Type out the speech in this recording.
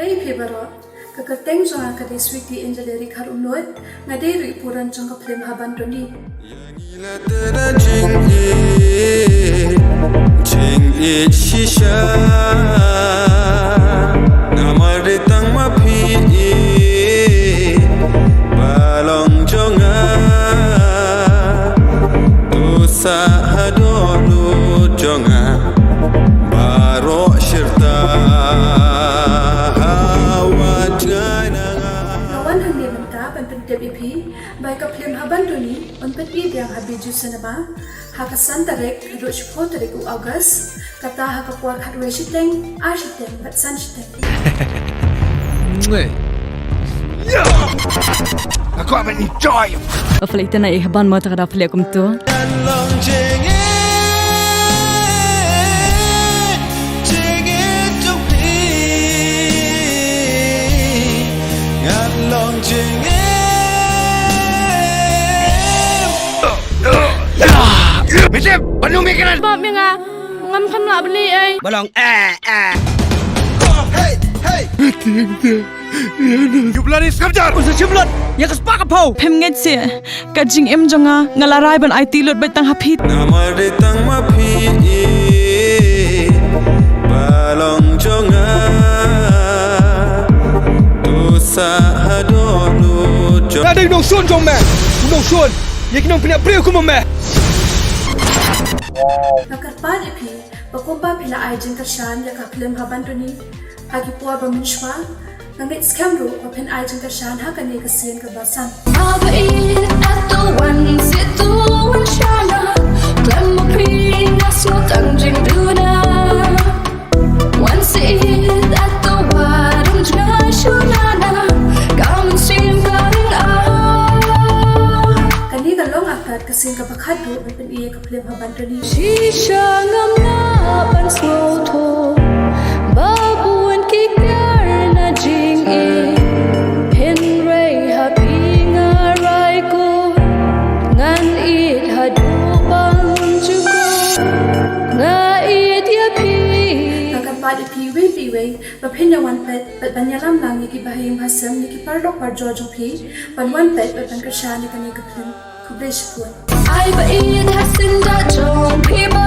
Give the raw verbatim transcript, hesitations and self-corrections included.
Ei phi baroh, ka kyrteng jong nga ka dei Sweety Angeleri Kharumnuid, nga dei ruh i puran jong ka phlim Haban Tony. Jingïeit shisha namar dei tang ma phi i ba long jong nga. To sa ha dohnud jong nga baroh shirta ha wat jngai na nga. Nga wan hangne mynta ban pyntip ïa phi ba ka phlim Haban Tony un pyni biang ha Bijou Cinema ha ka san tarik haduh shiphew tarik u August, kata ha ka por khatwei shiteng, ar shiteng bad san shiteng. Nga kwah ban enjoy. Ba phi leh ïa kata, Haban, mo, ta ka da phi leh kumto. Ngan long jingim. Mitip, panu mi kanan. Bap mi nga, ngam kham lah beli ai. Balong, eh, eh. Hey, hey. You bloody skamjar. Usa chimlot. Ya ka spak pau. Phim ngeit seh. Ka jingim jong nga, nga la rai ban aiti lut beit tang ha phi. Namar dei tang ma phi i ba long jong nga. To sa ha dohnud jong. Ka dei nongshun jong me. U nongshun. Ïa ki nongpynïap briew kum me. Nga kyrpad ïa phi ba kumba phi la ai jingkyrshan ïa ka phlim Haban Tony ha ki por ba mynshuwa, nga ngeit skhem ruh ba phin ai jingkyrshan ha kane ka sien kaba san. Haba ïeit at to wan sit to wan shana, khlem ma phi nga sngewtang jingduna. Wan sit at to wan jngai shunana, ka mynsiem ka ring ah. Kane ka long artat ka sien kaba khatduh ban pyni ïa ka phlim Haban Tony. Shisha ngam lah ban sngewthuh ba bun ki kiar na jingïeit. Hynrei ha phi nga rai ko, ngan ïeit haduh ban jukut. Nga ïeit ïa phi. Nga kyrpad ïa phi iwei pa iwei ba phin ïa wan peit bad ban ïalam lang ïa ki bahaïing bahasem, ïa ki paralok parajor jong phi ban wan peit bad ban kyrshan ïa kane ka phlim. Khublei shibun. Ai ba ïeit ha syndah jong phi ba